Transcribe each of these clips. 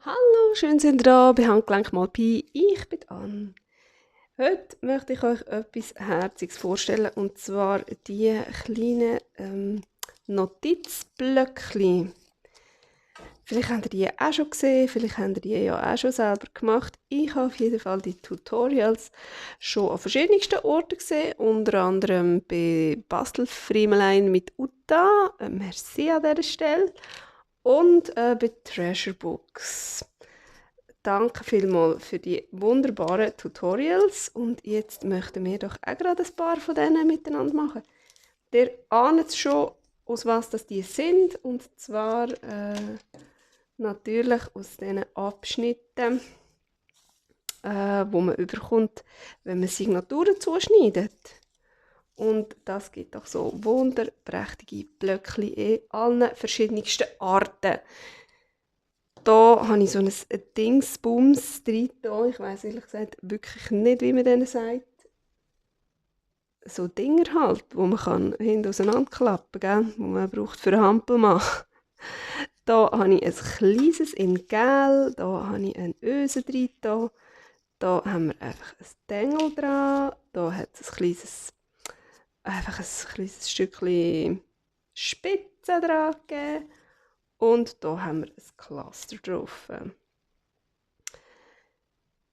Hallo, schön sind ihr da bei Handgelenk mal Pi. Ich bin Ann. Heute möchte ich euch etwas Herziges vorstellen, und zwar die kleinen Notizblöckchen. Vielleicht habt ihr die auch schon gesehen, vielleicht habt ihr die ja auch schon selber gemacht. Ich habe auf jeden Fall die Tutorials schon an verschiedensten Orten gesehen, unter anderem bei Bastelfriemelein mit Uta, merci an dieser Stelle, und bei Treasure Books. Danke vielmals für die wunderbaren Tutorials, und jetzt möchten wir doch auch gerade ein paar von denen miteinander machen. Ihr ahnt es schon, aus was das die sind, und zwar natürlich aus diesen Abschnitten, wo man überkommt, wenn man Signaturen zuschneidet. Und das gibt doch so wunderprächtige Blöckchen in allen verschiedensten Arten. Da habe ich so ein Dingsbums drin. Ich weiss ehrlich gesagt wirklich nicht, wie man denen sagt. So Dinger halt, wo man kann hinten auseinanderklappen kann, die man braucht für einen Hampelmann. Da habe ich ein kleines in Gel, da habe ich eine Öse drin. Da haben wir einfach ein Dengel dran. Da hat es einfach ein kleines Stückchen Spitze dran gegeben. Und da haben wir ein Cluster drauf.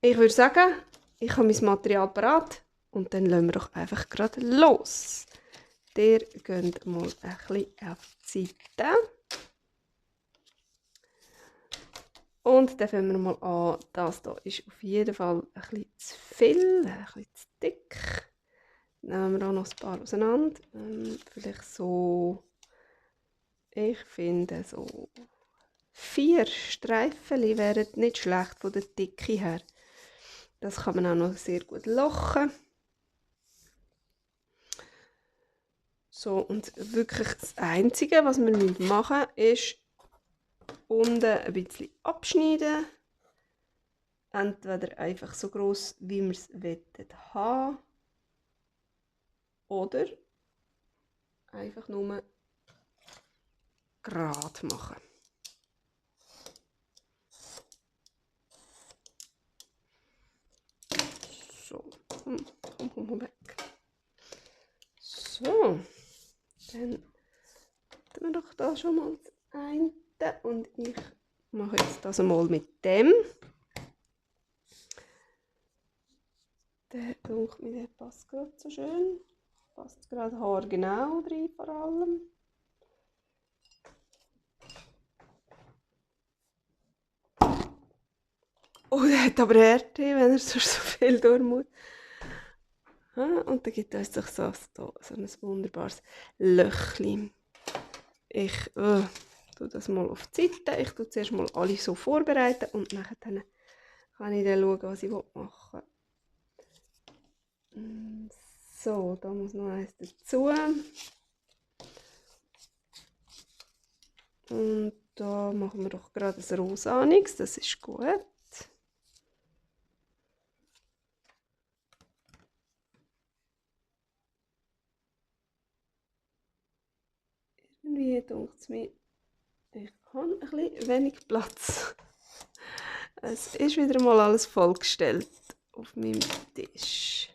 Ich würde sagen, ich habe mein Material parat und dann lassen wir doch einfach gerade los. Ihr geht mal ein bisschen auf die Seite. Und dann fangen wir mal an. Das hier ist auf jeden Fall ein bisschen zu viel, ein bisschen zu dick. Dann nehmen wir auch noch ein paar auseinander. Vielleicht so, ich finde so 4 Streifen wären nicht schlecht von der Dicke her. Das kann man auch noch sehr gut lochen. So, und wirklich das Einzige, was wir machen müssen, ist unten ein bisschen abschneiden. Entweder einfach so gross, wie wir es haben wollen, oder einfach nur gerade machen. So, komm weg. So, dann tun wir doch da schon mal das eine, und ich mache jetzt das einmal mit dem. Der denkt mir, der passt gerade so schön. Passt gerade haargenau rein vor allem. Oh, der hat aber Härte, wenn er sonst so viel durch muss. Und dann gibt es doch so ein wunderbares Löchchen. Ich tue das mal auf die Seite. Ich tue zuerst mal alle so vorbereiten und nachher kann ich dann schauen, was ich machen will. So, da muss noch eins dazu. Und da machen wir doch gerade ein Rosaniges, das ist gut. Irgendwie denkt es mir, ich habe ein bisschen wenig Platz. Es ist wieder mal alles vollgestellt auf meinem Tisch.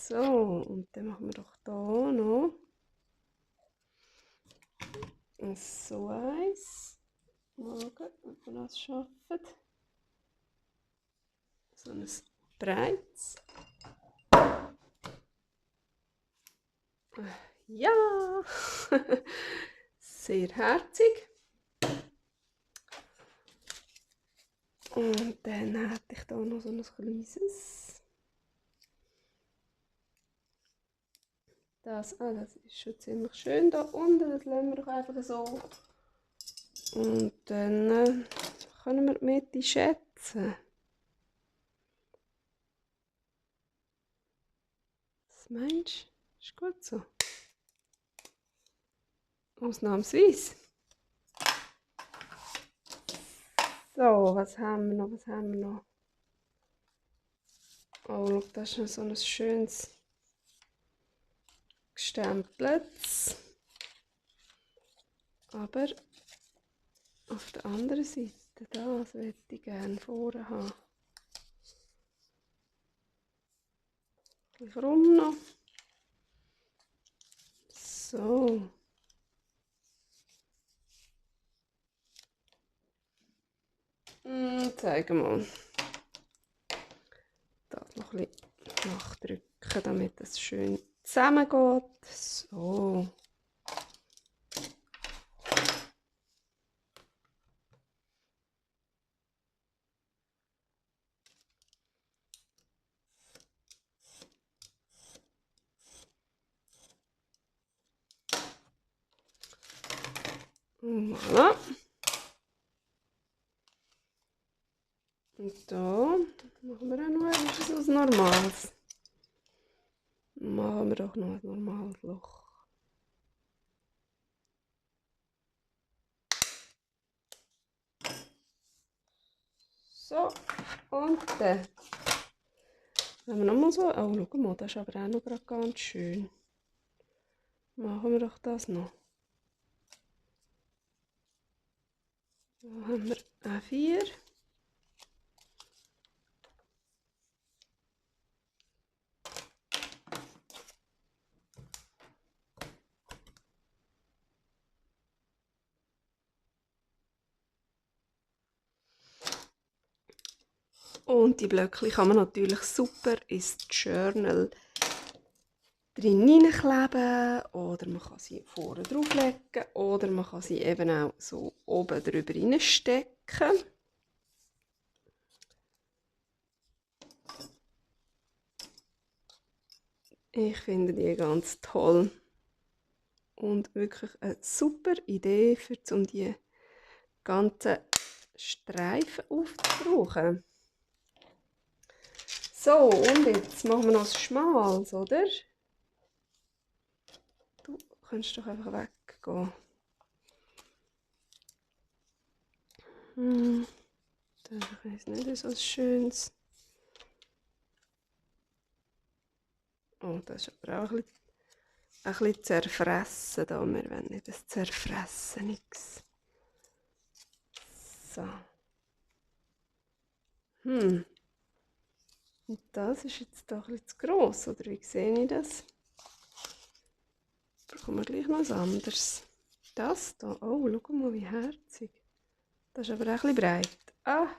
So, und dann machen wir doch da noch so eins. Mal schauen, ob wir das schaffen. So ein breites. Ja! Sehr herzig. Und dann hätte ich da noch so ein kleines. Das ist schon ziemlich schön da unten. Das lassen wir doch einfach so. Und dann können wir die Mitte schätzen. Was meinst du? Ist gut so. Ausnahmsweise. So, was haben wir noch? Oh, schau, das ist so ein schönes Gestempeltes. Aber auf der anderen Seite. Das möchte ich gerne vorne haben. Ein bisschen krumm noch. So. Zeig mal. Das noch ein bisschen nachdrücken, damit es schön zusammengeht. So. Voilà. Und da machen wir auch noch etwas Normales. Machen wir doch noch ein normales Loch. So, und dann haben wir nochmal so. Oh, schau mal, das ist aber auch noch gerade ganz schön. Machen wir doch das noch. Da haben wir A4. Und die Blöcke kann man natürlich super ins Journal drin hineinkleben oder man kann sie vorne drauflegen oder man kann sie eben auch so oben drüber reinstecken. Ich finde die ganz toll und wirklich eine super Idee, um die ganzen Streifen aufzubrauchen. So, und jetzt machen wir noch das Schmales, oder? Du kannst doch einfach weggehen. Das ist nicht so schönes. Oh, das ist aber auch ein bisschen zerfressen da. Wir wollen nicht das Zerfressen, nix. So. Und das ist jetzt doch ein bisschen zu gross, oder wie sehe ich das? Bekommen wir gleich noch was anderes. Das hier, oh, schau mal, wie herzig. Das ist aber auch ein bisschen breit. Ah!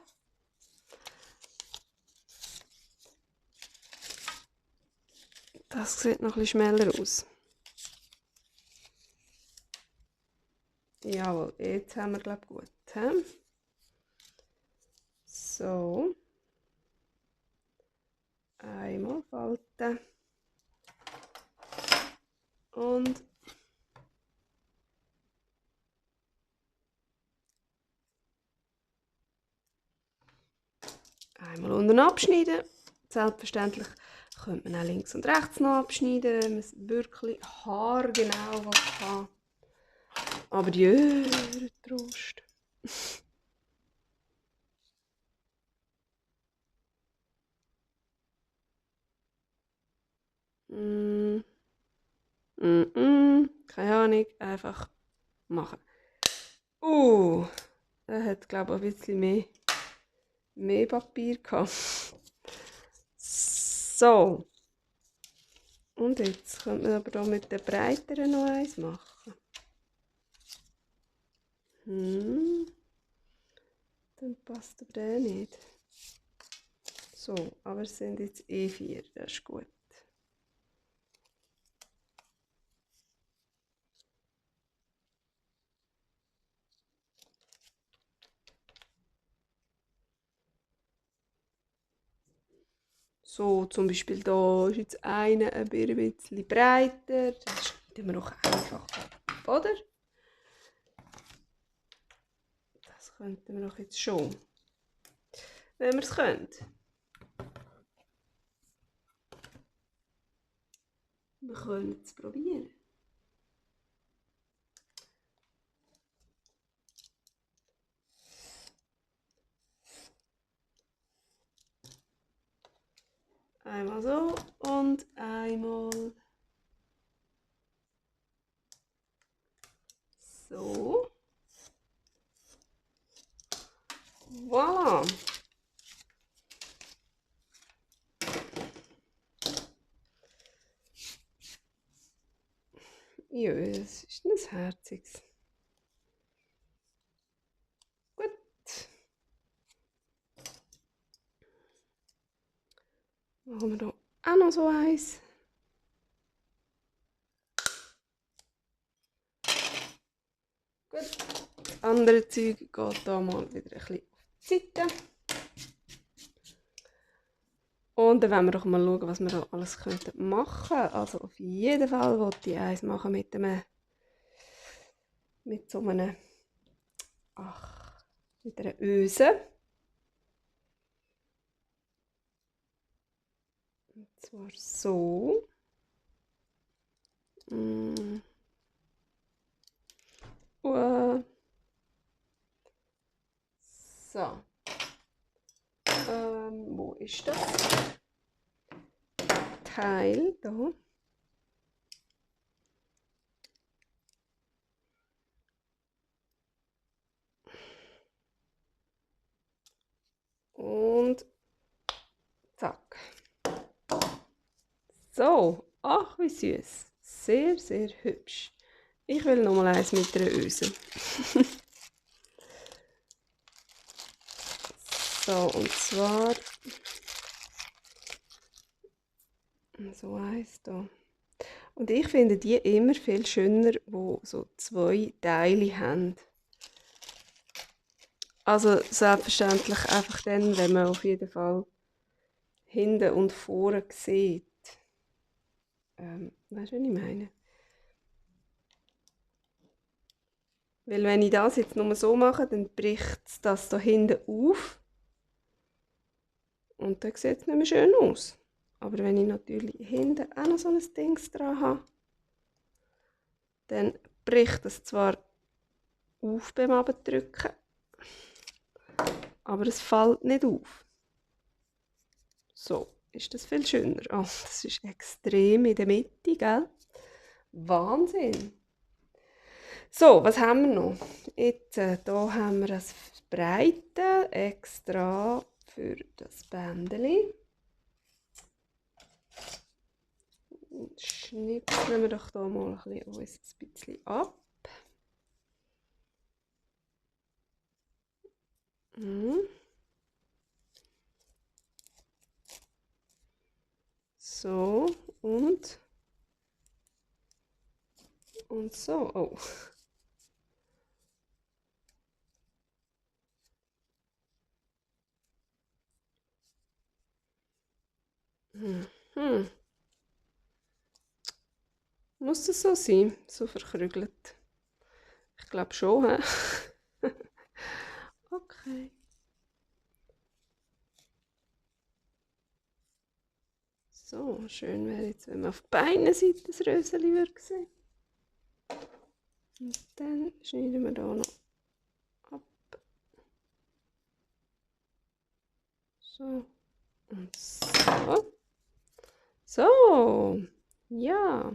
Das sieht noch ein bisschen schmäler aus. Jawohl, jetzt haben wir, glaube ich, gut. He? So. Einmal falten. Und einmal unten abschneiden. Selbstverständlich könnte man auch links und rechts noch abschneiden, wenn man es wirklich haargenau haben. Aber die Trost. Keine Ahnung, einfach machen. Er hat, glaube ich, ein bisschen mehr Papier gehabt. So. Und jetzt könnte man aber hier mit der breiteren noch eins machen. Dann passt aber der nicht. So, aber es sind jetzt E4, das ist gut. So, zum Beispiel da ist jetzt einer ein bisschen breiter. Das schneiden wir noch einfach ab, oder? Das könnten wir doch jetzt schon. Wenn wir es können. Wir können es probieren. Einmal so und einmal so. Voilà. Ja, das ist ein herziges. Gut. Machen wir hier auch noch so eins. Gut. Das andere Zeug geht hier mal wieder ein bisschen auf die Seite. Und dann wollen wir doch mal schauen, was wir da alles machen könnten. Also auf jeden Fall wollte ich eins machen mit so einem, mit einer Öse. Und zwar so. So. Wo ist das? Teil da. Und zack. So, ach wie süß. Sehr, sehr hübsch. Ich will noch mal eins mit einer Öse. So, und zwar so eins da. Und ich finde die immer viel schöner, wo so zwei Teile haben. Also selbstverständlich einfach dann, wenn man auf jeden Fall hinten und vorne sieht. Weißt du, was ich meine? Weil wenn ich das jetzt nur so mache, dann bricht es das da hinten auf. Und dann sieht es nicht mehr schön aus. Aber wenn ich natürlich hinten auch noch so ein Ding dran habe, dann bricht es zwar auf beim Abdrücken, aber es fällt nicht auf. So, ist das viel schöner. Oh, das ist extrem in der Mitte, gell? Wahnsinn! So, was haben wir noch? Jetzt, hier haben wir das Breite extra für das Bändeli. Schnipseln wir doch hier mal ein bisschen ab. So, und so. Oh. Muss das so sein? So verkrügelt? Ich glaube schon, hä? Okay. So, schön wäre jetzt, wenn man auf beiden Seiten das Röseli würde sehen. Und dann schneiden wir hier noch ab. So. Und so. So. Ja.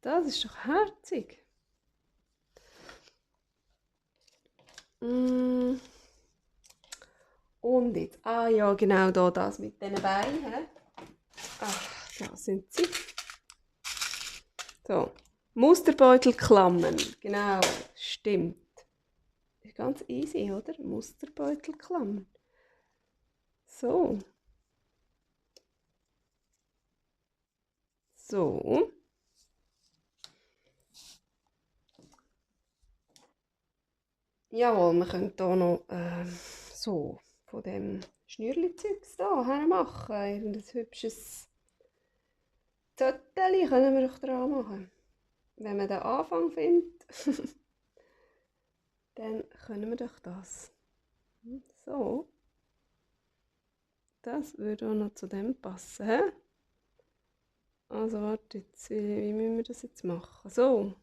Das ist doch herzig. Und jetzt, ja, genau da das mit den Beinen. Ach, da sind sie. So, Musterbeutelklammern, genau, stimmt. Ist ganz easy, oder? Musterbeutelklammern. So. So. Jawohl, wir können hier noch so von dem Schnürli-Zeugs da her machen. Irgendein hübsches Zettel können wir doch dran machen. Wenn man den Anfang findet, dann können wir doch das. So. Das würde auch noch zu dem passen. He? Also warte jetzt, wie müssen wir das jetzt machen? So.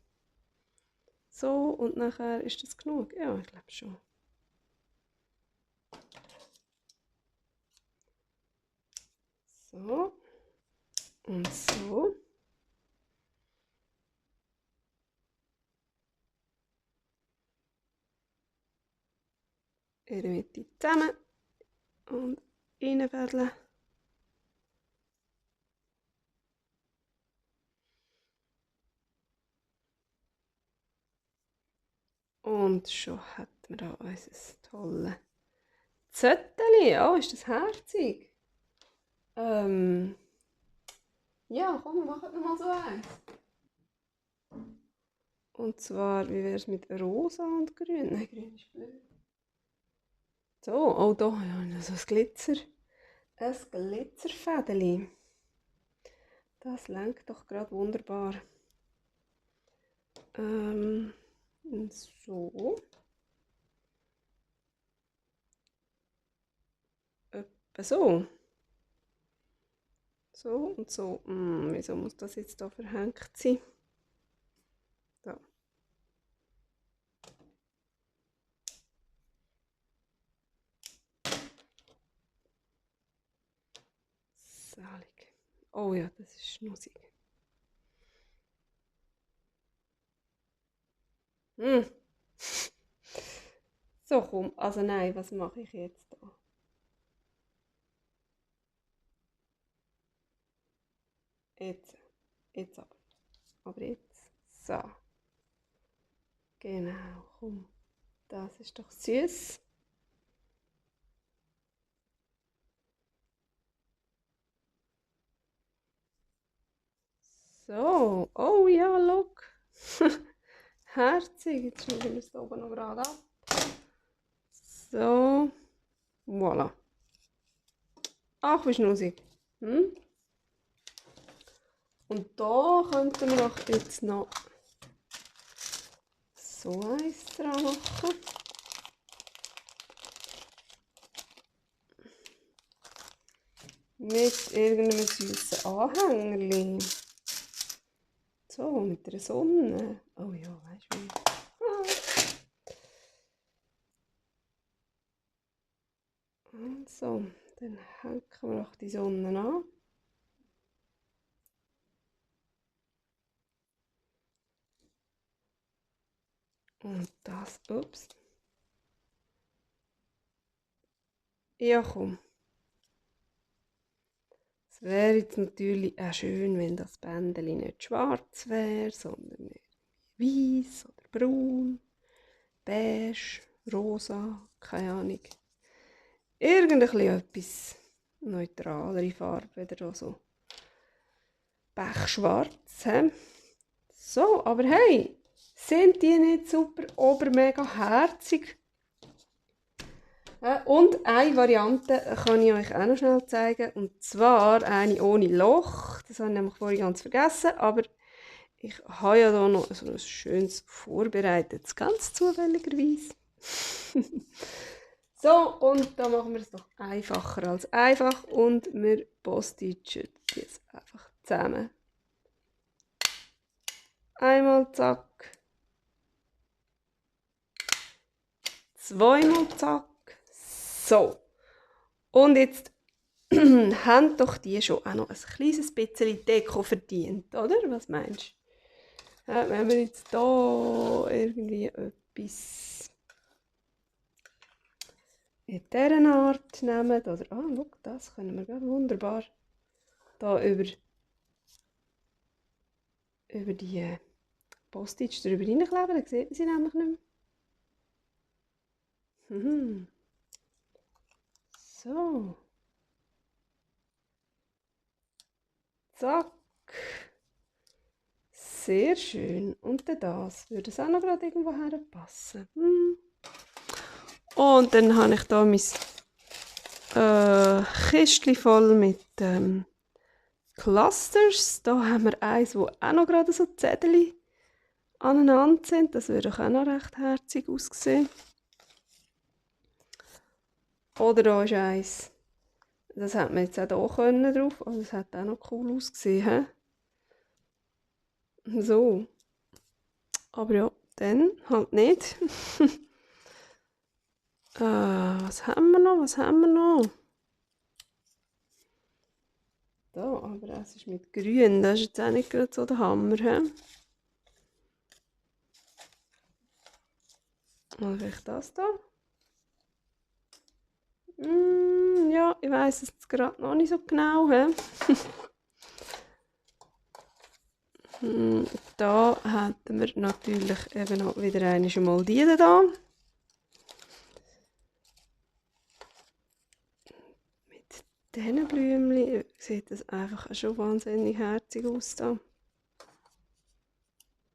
So und nachher ist das genug? Ja, ich glaube schon. So. Und so. in der Mitte zusammen und reinfädeln. Und schon hat man da unser tolles Zötteli. Oh, ist das herzig. Ja, komm, wir machen noch mal so eins. Und zwar, wie wäre es mit rosa und grün? Nein, grün ist blöd. So, oh, da haben wir so ein Glitzerfädeli. Das lenkt doch gerade wunderbar. So. Etwa so. So und so. Wieso muss das jetzt da verhängt sein? Da. Selig. Oh ja, das ist schnussig. So, komm. Also nein, was mache ich jetzt da? Jetzt aber. Aber jetzt. So. Genau, komm. Das ist doch süß. So. Oh ja, look. Herzig. Jetzt schneiden wir es da oben noch gerade ab. So. Voilà. Ach, wie schnussig. Und da könnten wir doch jetzt noch so eins dran machen. Mit irgendeinem süßen Anhängerli. So, mit der Sonne. Oh ja, weißt du wie? Und so, dann hängen wir auch die Sonne an. Und das, ups. Ja, komm. Es wäre jetzt natürlich auch schön, wenn das Bändchen nicht schwarz wäre, sondern weiß oder braun, beige, rosa, keine Ahnung. Etwas neutralere Farbe, wieder so pechschwarz. He? So, aber hey, sind die nicht super, obermega herzig? Und eine Variante kann ich euch auch noch schnell zeigen, und zwar eine ohne Loch. Das habe ich nämlich vorhin ganz vergessen, aber ich habe ja hier noch so ein schönes vorbereitet, ganz zufälligerweise. So, und da machen wir es doch einfacher als einfach und wir postitchen es einfach zusammen. Einmal zack. Zweimal zack. So. Und jetzt haben doch die schon auch noch ein kleines bisschen Deko verdient, oder? Was meinst du? Wenn wir jetzt hier irgendwie etwas in dieser Art nehmen, oder, schau, das können wir gerade wunderbar da über die Postage drüber hineinkleben, dann sieht man sie nämlich nicht mehr. So. Zack. Sehr schön. Und dann das. Würde es auch noch gerade irgendwo herpassen. Und dann habe ich da mein Kistchen voll mit Clusters. Da haben wir eins, wo auch noch gerade so Zettel aneinander sind. Das würde auch noch recht herzig aussehen. Oder da ist eins. Das hat man jetzt auch hier können drauf. Oh, das hat auch noch cool ausgesehen. He? So. Aber ja, dann halt nicht. Was haben wir noch? Was haben wir noch? Da, aber es ist mit grün. Das ist jetzt auch nicht gerade so der Hammer. He? Oder vielleicht das da? Ja, ich weiss es jetzt gerade noch nicht so genau. He? Da hätten wir natürlich eben noch wieder einmal die da. Mit diesen Blümchen sieht das einfach schon wahnsinnig herzig aus da.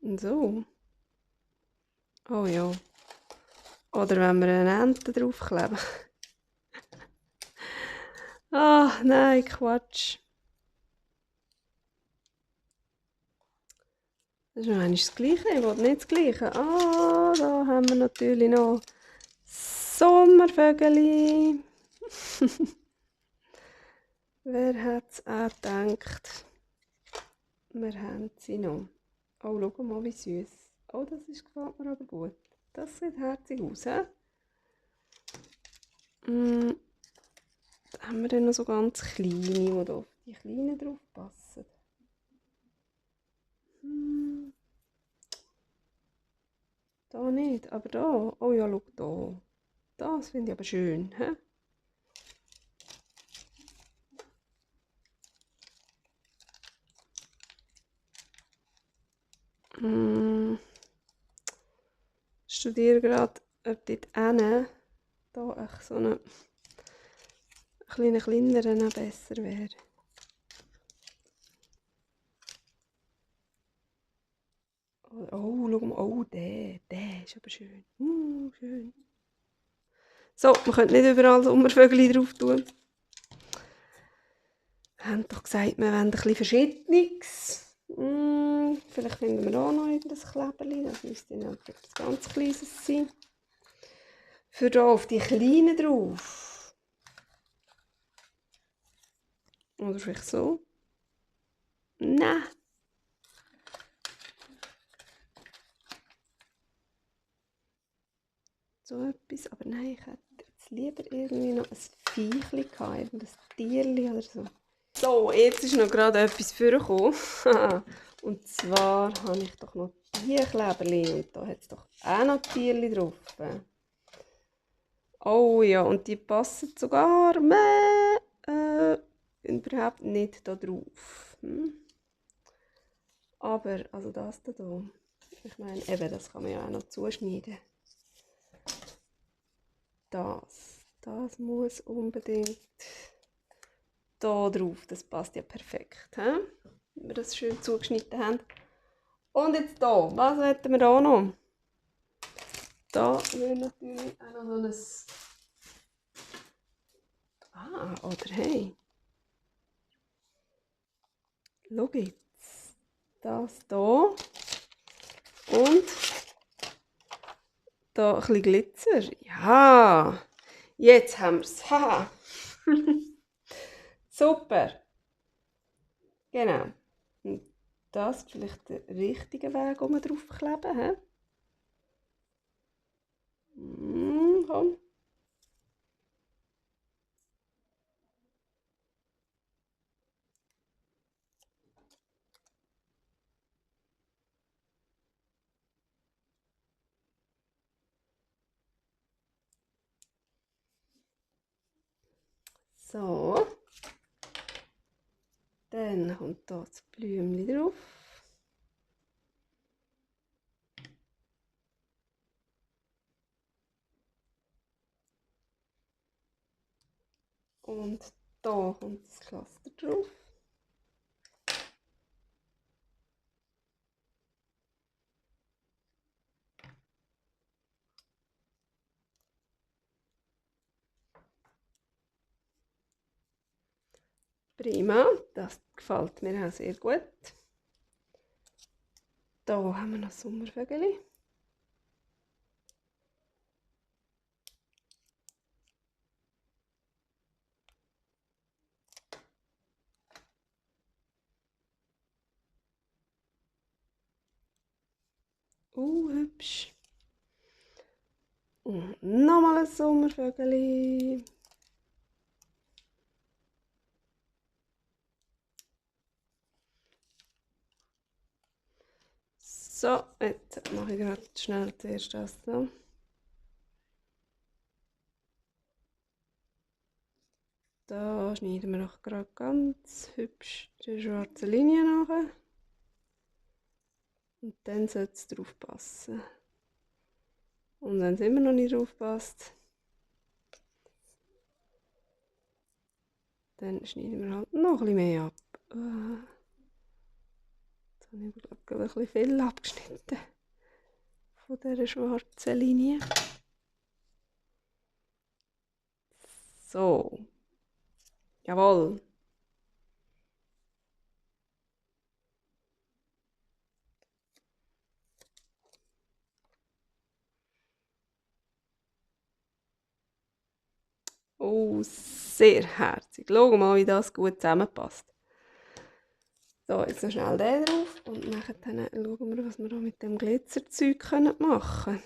Und so. Oh ja. Oder wenn wir eine Ente draufkleben. Ah, nein, Quatsch. Das ist noch einmal das Gleiche. Ich will nicht das Gleiche. Ah, da haben wir natürlich noch Sommervögel. Wer hat es auch gedacht? Wir haben sie noch. Oh, schau mal, wie süß. Oh, das gefällt mir aber gut. Das sieht herzig aus, he? Da haben wir dann noch so ganz kleine, die da auf die kleinen drauf passen. Da nicht, aber da. Oh ja, schau da. Das finde ich aber schön, he? Studiere gerade, ob dort hinten da so eine kleinere noch besser wäre. Oh, schau mal, oh, der ist aber schön. Schön. So, man könnte nicht überall Sommervögel drauf tun. Wir haben doch gesagt, wir wollen ein bisschen Verschiedenes. Vielleicht finden wir auch noch irgendein Kleberli. Das müsste dann etwas ganz Kleines sein. Für hier auf die Kleinen drauf. Oder vielleicht so. Nein. So etwas. Aber nein, ich hätte jetzt lieber irgendwie noch ein Viechli gehabt. Irgendein Tierli oder so. So, jetzt ist noch gerade etwas vorgekommen. Und zwar habe ich doch noch die Kleberli. Und da hat es doch auch noch Tierli drauf. Oh ja, und die passen sogar überhaupt nicht da drauf. Aber, also das da, ich meine, eben, das kann man ja auch noch zuschneiden. Das muss unbedingt da drauf. Das passt ja perfekt, he? Wenn wir das schön zugeschnitten haben. Und jetzt da, was hätten wir da noch? Da wäre natürlich auch noch so ein... Ah, oder hey. Schau jetzt. Das hier. Und da ein bisschen Glitzer. Ja, jetzt haben wir es. Haha. Super. Genau. Und das ist vielleicht der richtige Weg, um drauf zu kleben. Komm. So. Dann kommt hier das Blümchen drauf. Und da kommt das Cluster drauf. Prima, das gefällt mir auch sehr gut. Da haben wir noch Sommervögel. Hübsch. Und nochmal ein Sommervögel. So, jetzt mache ich gerade schnell zuerst das da. Da schneiden wir noch gerade ganz hübsch die schwarze Linie nach. Und dann sollte es drauf passen. Und wenn es immer noch nicht drauf passt, dann schneiden wir halt noch ein bisschen mehr ab. Jetzt habe ich glaube ein bisschen viel abgeschnitten von dieser schwarzen Linie. So. Jawohl. Oh, sehr herzig. Schau mal, wie das gut zusammenpasst. So, jetzt noch schnell den drauf und nachher dann schauen wir, was wir da mit dem Glitzerzeug machen können.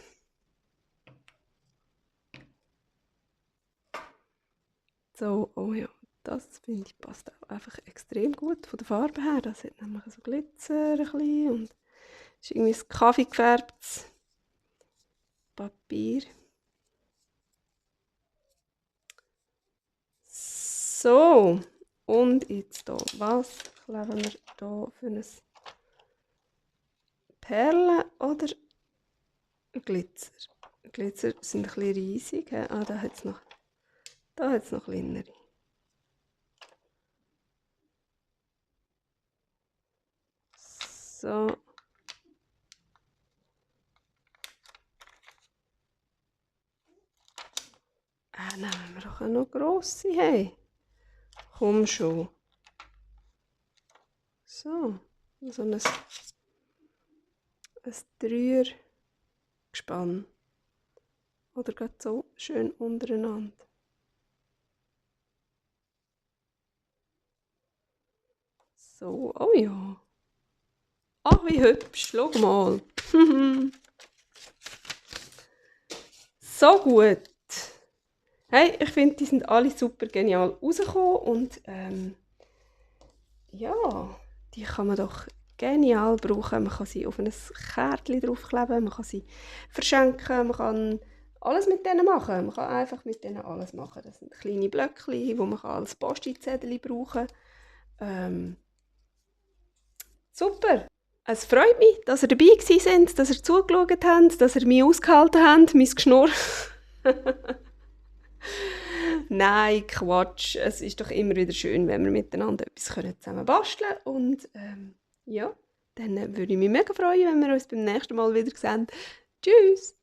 So, oh ja, das finde ich passt auch einfach extrem gut von der Farbe her. Das hat nämlich so Glitzer ein bisschen und ist irgendwie ein Kaffee gefärbtes Papier. So, und jetzt hier, was kleben wir hier für ein Perlen oder Glitzer? Glitzer sind ein bisschen riesig. Ah, da hat es noch kleinere. So. Nehmen wir doch auch noch grosse. Hey. Komm schon. So. So ein Dreiergespann. Oder gerade so schön untereinander. So, oh ja. Ach, wie hübsch. Schau mal. So gut. Hey, ich finde, die sind alle super genial rausgekommen und ja, die kann man doch genial brauchen. Man kann sie auf ein Kärtchen draufkleben, man kann sie verschenken, man kann alles mit denen machen. Man kann einfach mit denen alles machen. Das sind kleine Blöckchen, die man als Post-it-Zettel brauchen kann. Super! Es freut mich, dass ihr dabei seid, dass ihr zugeschaut habt, dass ihr mich ausgehalten habt, mein Geschnurr. Nein, Quatsch. Es ist doch immer wieder schön, wenn wir miteinander etwas zusammen basteln können. Und ja, dann würde ich mich mega freuen, wenn wir uns beim nächsten Mal wieder sehen. Tschüss!